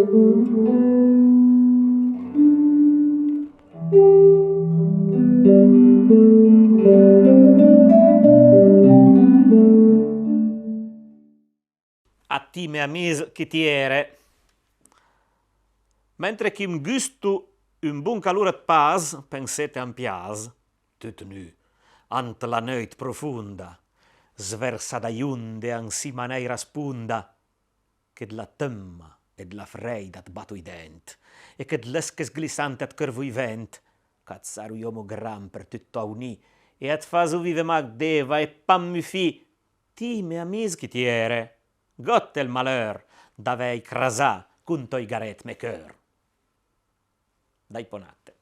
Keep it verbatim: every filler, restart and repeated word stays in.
A ti, me amis, chi ti ere. Mentre ch'i 'm gusto un bon calor ëd pas, pensete a 'm pias, tut nu, ant la neuit profonda, sversà dai onde ansima a n'èira sponda, che dla tëmma e dla freida 't bato i dent, e che dl'ësche sglissante 't chërvo i vent, ch'a 't saro j'òmo gran për tut tò ni, e a 't faso vive mach d'eva e pa 'm mufì, ti, me amis, chi ti ere, gh'òt ël maleur d'avèj crasà con tòj garé 't me cheur. Dai ponate.